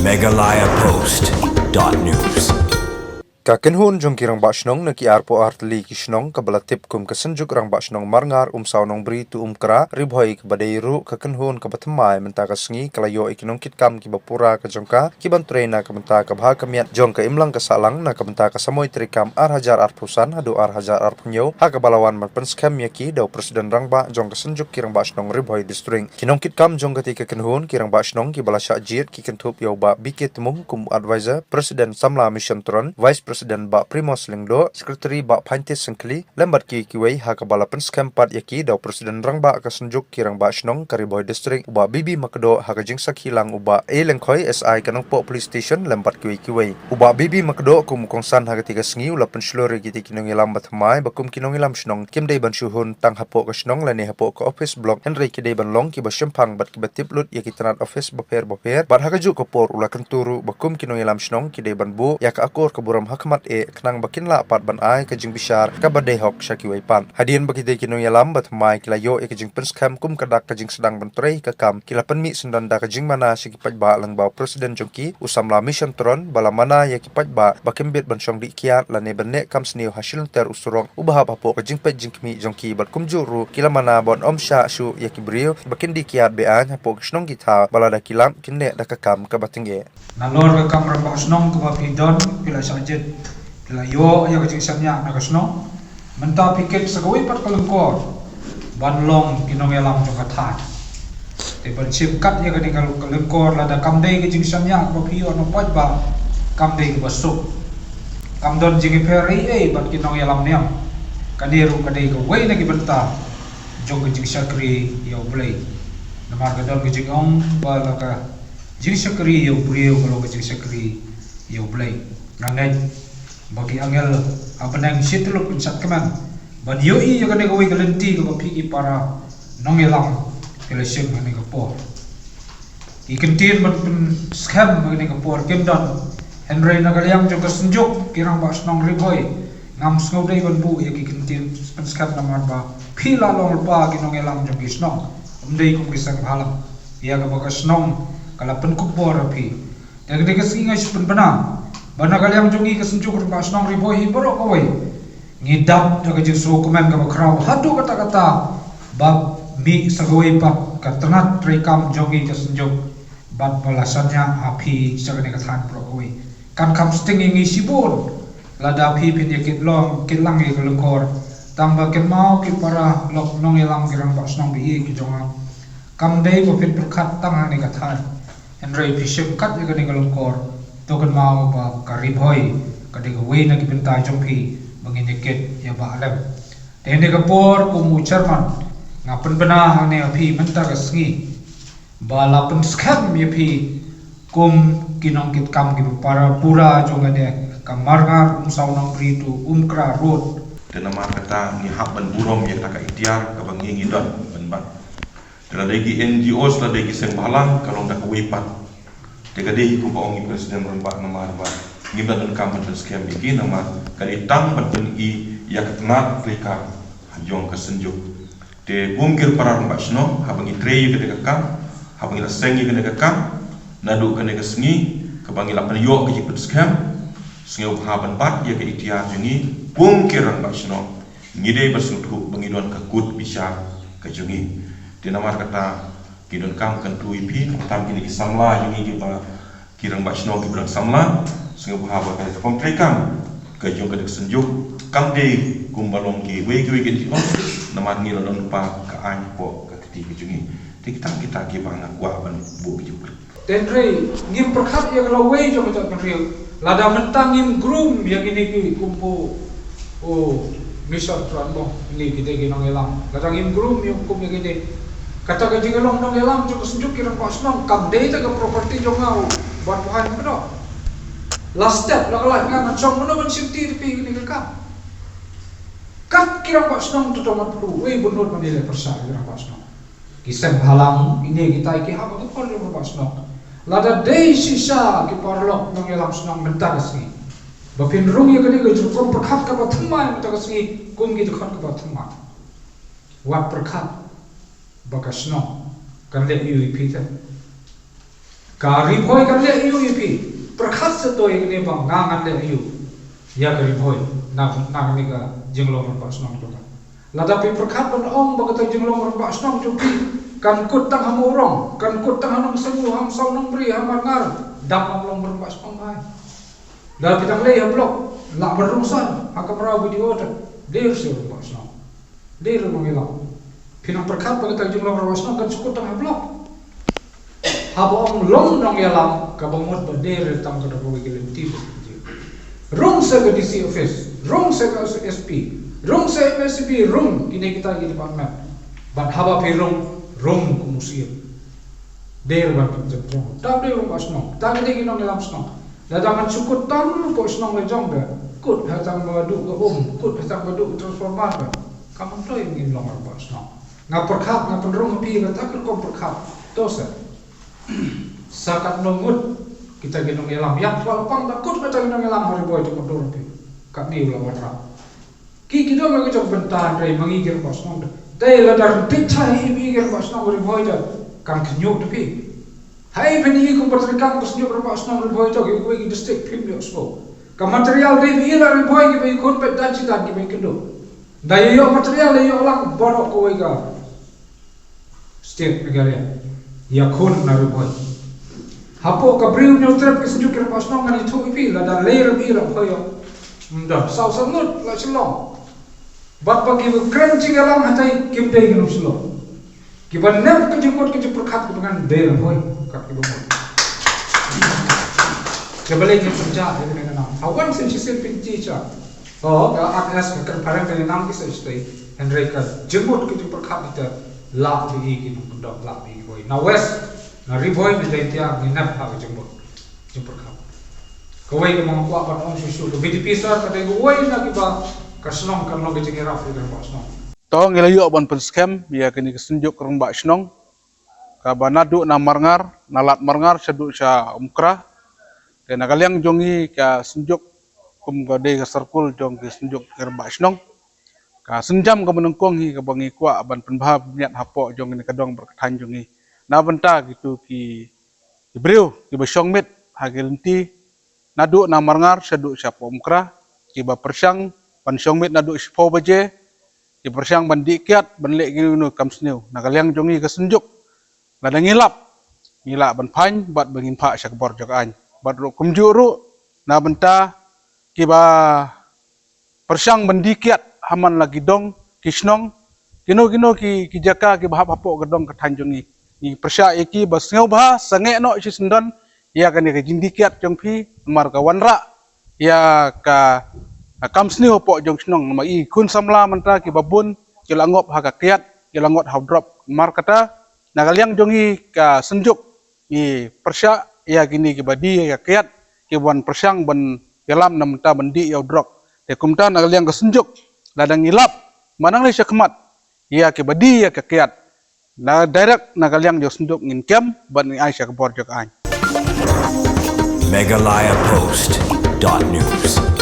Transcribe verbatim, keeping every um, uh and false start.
Meghalaya Post dot news. Ka kynhun jong ki rangbah shnong na ki arphew ar tylli ki shnong kaba la tip kum ka Synjuk Rangbah Shnong Marngar Umsaw Nongbri to Umkra Ri Bhoi kaba dei ruh ka kynhun kaba thymmai mynta ka sngi ka la ïoh ïa ki nongkitkam kiba pura ka jong ka ki ban trei na ka bynta ka bha ka miat jong ka imlang ka sahlang na ka bynta ka samoi treikam ar hajar arphew san haduh ar hajar arphew hynñiew ha kaba la wan ban pynskhem ïa ki da u President Rangbah jong ka Synjuk ki Rangbah Shnong Ri Bhoi District. Ki nongkitkam jong katei ka kynhun ki rangbah shnong kiba la shah jied ki kynthup ïa u Bah B K Tmung kum u Advisor, President Samla Mission Tron, Vice President Bah Primos Lyngdoh, Secretary Bah Phaintis Syngkli, lem bad kiwei kiwei ha kaba la pynskhem pat ïa ki da u President Rangbah ka Synjuk ki Rangbah Shnong ka Ri Bhoi District, u Bah B B Makdoh ha ka jingsakhi lang u Bah A Lyngkhoi S I ka Nongpoh Police Station lem bad kiwei kiwei. U Bah B B Makdoh kum u kongsan ha katei ka sngi u la pynshlur ïa kitei ki nongïalam ba thymmai ba kum ki nongïalam shnong kim dei ban shu hun tang hapoh ka shnong lane hapoh ka office block hynrei ki dei ban long kiba shemphang bad kiba tip lut ïa ki tnat office bapher bapher bad ha kajuh ka por u la kyntu ruh ba kum ki nongïalam shnong ki dei ban buh ïa ka akor ka burom ha khmat eh khnang ba kin lah pat ban ai ka jingbishar kaba dei hok sha kiwei pat. Hadien ba kitei ki nongïalam ba thymmai ki la ïoh ïa ka jingpynskhem kum ka dak ka jingsdang ban trei ka kam ki la pynmih syndon da ka jingmana sha ki paidbah lyngba u President jong ki u Samla Mission Tron ba la mana ïa ki paidbah ba kim bit ban shong dih kiad lane ban neh kam sniew ha shilynter u surok uba hap hapoh ka jingpeit jingkhmih jong ki bad kumjuh ruh ki la mana ban ym shah shuh ïa ki briew ba kin dih kiad be-aiñ hapoh ka shnong ki thaw ba lada ki lap kin neh da ka kam kaba tyngeh. Nalor ka kam rangbah shnong kaba phi don phi la shah jied phi la ïoh ïa ka jingshaniah na ka shnong. Mynta phi kit sa kawei pat ka lyngkor ban long ki nongïalam jong ka thaiñ. Te ban shim kat ïa kane ka lyngkor lada kam dei ka jingshaniah ba phi ïoh na u paidbah kam dei kaba suk. Kam don jingïapher ei ei bad ki nongïalam niam. Kane ruh ka dei kawei na ki bynta jong ka jingshakri ïa U Blei. Namar ka don ka jingong ba la ka jingshakri ïa u briew ka long ka jingshakri ïa U Blei. Nga ngeit ba ki angel ha bneng shi tyllup kin sat kmen ban ïohi ïa kane kawei ka lynti kaba phi ki para nongïalam ki la shim ha kane ka por. Ki kyntien ban pynskhem ha kane ka por kim don. Hynrei na ka liang jong ka Synjuk ki Rangbah Shnong Ri Bhoi ngam sngewdei ban buh ïa ki kyntien pynskhem namar ba phi la long lypa ki nongïalam jong ki shnong. Ym dei kum ki seng bhalang ïa kaba ka shnong ka la pynkup bor ha phi. Te ka dei ka sngi nga shu pynbna ba na ka liang jong ngi ka Synjuk Rangbah Shnong Ri Bhoi hi baroh kawei ngi dap da ka jingsngewkmen kaba khraw haduh katta katta ba mih sa kawei pat ka tnat treikam jong ngi ka Synjuk bad ba la shaniah ha phi sha kane ka thaiñ baroh kawei. Kan kham sting ïa ngi shibun lada phi phin ïa kit long kit lang ïa ka lyngkor. Tang ba kynmaw ki para lok nongïalam ki rangbah shnong ba ïeit ki jong nga. Kam dei ba phin pyrkhat tang ha kane ka thaiñ. Hynrei phi shim kat ïa kane ka lyngkor to kynmaw ba ka Ri Bhoi ka dei kawei na ki bynta jong phi ba ngin ïa kit ïa ba lem. Te ha kane ka por kum u chairman nga pynbna hangne ha phi mynta ka sngi ba la pynskhem ïa phi kum ki nongkitkam kiba para pura jong kane ka Marngar Umsaw Nongbri to Umkra Road. Te namar kata ngi hap ban burom ïa kata ka iktiar kaba ngi ngi don ban ban. Te la dei ki N G Os la dei ki seng bhalang ka long da kawei pat. Te ka dei kumba ong i President Rangbah namar ba ngim da donkam ban pynskhem ïa ki namar ka dei tang ban pyni ïa ka tnat treikam jong ka Synjuk. Te kum ki para rangbah shnong haba ngi trei ïa kane ka kam haba ngi la seng ïa kane ka kam naduh kane ka sngi kaba ngi la pynïoh ka jingpynskhem. Sngewbha ban bat ïa ka iktiar jong ngi kum ki rangbah shnong. Ngi dei ban sngewthuh ba ngi don ka kut bishar ka jong ngi. Te namar kata ngi donkam kyntu ïa phi, khamtam kine ki samla jong ngi kiba ki rangbah shnong kiba don samla, sngewbha ba ka rukom treikam ka jong ka Synjuk kam dei kumba long kiwei kiwei ki jong, namar ngi la don lypa ka aiñ hapoh ka kti ka jong ngi. Te kita kita kiba nga kwah ban buh ka jingkyrpad. Hynrei ngim pyrkhat ïa ka lawei jong ka jaitbynriew. Lada mynta ngim grum ïa kine ki kum u, u Mister Tron, bong, ngi ki dei ki nongïalam. Lada ngim grum ïa kum ïa kine. Kata ka jinglong nongïalam jong ka Synjuk ki rangbah shnong kam dei ta ka property jong nga u Bah Puhan Kdor. Last step la ka lait nga ngan shong mano ban shim ti phi kine ka kam. Kat ki rangbah shnong to to ngan pynduh wei bun lut ban ïaleh pyrshah ki rangbah shnong. Ki seng bhalang, ine kita ki hap ban pynduh rangbah shnong. Lada dei shisha ki paralok nongïalam shnong mynta ka sngi. Ba phin rung ïa kane ka jingkyrpad kaba thymmai mynta ka sngi kum ki jingkyrpad kaba thymmai. Wat pyrkhat ba ka shnong kan leh ïa u ïa phi te. Ka Ri Bhoi kan leh aiu ïa phi? Pyrkhat sa to ïa kane ba nga ngan leh aiu ïa ka Ri Bhoi na, na kane ka jinglong rangbah shnong jong nga. Lada phi pyrkhat ban ong ba kata jinglong rangbah shnong jong phi kan kut tang ha Mawrong, kan kut tang ha Nongsangu, ha Msaw Nongbri, ha Marngar, dang ym long rangbah shnong bha. Lada phi dang leit ha block, lah ban rung sha ha ka mraw video te, dei ruh sha rangbah shnong. Dei ruh nongïalam. Phi nang pyrkhat ba kata jinglong rangbah shnong kan shu kut tang ha block. Haba ong long nongïalam, kaba mut ba dei ruh tang kata kawei ka lynti ba phi jia. Rung sha ka D C office, rung sha ka S P, rung sha M S C B, rung kine kita ki department. Bad haba phi rung, rung kum u siem. Dei ruh ban pynjemjong. Tang dei rangbah shnong, tang dei ki nongïalam shnong. Lada ngan shu kut tang hapoh shnong la jong de, kut ha tang ba duh ka um, kut ha tang ba duh ka transformer de, kam myntoi ngin long rangbah shnong. Nga pyrkhat, nga pynrung ha phi kata ka rukom pyrkhat. To sa, sa katno ngut kita ki nongïalam, ïa phi la pang da kut kata ki nongïalam ha Ri Bhoi te, mutdur ha phi. Katne u la wanrah. Ki, ki don la ki jong bynta, hynrei ma ngi ki rangbah shnong, te lada ryntih cha hi phi ki rangbah shnong Ri Bhoi te, kan khynñiuh te phi. Haei phin ïohi kum ba treikam ka Synjuk Rangbah Shnong Ri Bhoi te, kiwei ki district phim ïohsngew. Ka material dei ba ïa la Ri Bhoi kiba ïakhun beit dan shi dan kiba ïakynduh. Da ïa ïoh material ïa ïoh lang baroh kawei ka state Meghalaya ïakhun na Ri Bhoi. Hapoh ka Bri u Hynñiewtrep ka Synjuk Rangbah Shnong ngan ïathuh ïa phi, lada lei Ri Bhoi la Bhoi ïoh. Ym don, saw saw ngut la Shillong. Bad ba kiba kren jingïalang hatai kim dei ki nong Shillong. Kiba nep ka jingmut ka jingpyrkhat kiba ngan dei Ri Bhoi kat kiba mut. Kiba lei ngin pynjah ïa kane ka nam. Ha wan sien shisien pynjah sha. Oh, ka R S ka kren phareng kane nam ki sa shisien. Hynrei ka jingmut ka jingpyrkhat ita lah ba ïa ki nongkyndong, lah ba ïa ki Bhoi. Na West, na Ri Bhoi, na Jaintia, ngi nep ha ka jingmut jingpyrkhat. Kawei kaba nga kwah ban ong shuh shuh, ka V D P sir ka dei kawei na kiba ka shnong kan long ka jingïarap ïa ka rangbah shnong. To ngi la ïoh ban pynskhem ïa kane ka Synjuk Rangbah Shnong kaba naduh na Marngar, na Lad Marngar shaduh sha Umkra. Te na ka liang jong ngi ka Synjuk, kum ka dei ka circle jong ka Synjuk Rangbah Shnong, ka sienjam kaba nyngkong hi kaba ngi kwah ban pynbha pynmiat hapoh jong kane ka dong bad ka thaiñ jong ngi na bynta kito ki, ki briew kiba shong miet ha ki lynti naduh na Marngar shaduh sha Umkra, kiba pyrshang ban shong miet naduh shiphew baje, ki pyrshang ban dih kiad ban leh kino kino kam sniew. Na ka liang jong ngi ka Synjuk, lada ngi lap, ngi lah ban phaiñ bad ba ngin phah sha ka bor jong ka aiñ. Bad ruh kumjuh ruh na bynta kiba pyrshang ban dih kiad ha man la ki dong ki shnong, kino kino ki, ki jaka kiba hap hapoh ka dong ka thaiñ jong ngi, ngi pyrshah ïa ki ba sngewbha sangeh noh shisyndon ïa kane ka jingdih kiad jong phi, namar ka wanrah ïa ka, ka kam sniew hapoh jong shnong. Namar i khun samla mynta kiba bun ki la ngop ha ka kiad, ki la ngot ha u drok. Namar kata na ka liang jong ngi ka Synjuk ngi pyrshah ïa kine kiba dih ïa ka kiad, kiba wan pyrshang ban ïalam na bynta ban dih ïa u drok. Te kumta na ka liang ka Synjuk, lada ngi lap, ma nangne sha khmat, ïa kiba dih ïa ka kiad, na direct na ka liang jong Synjuk ngin kem bad ngin ai sha ka bor jong ka aiñ. Meghalaya Post dot news.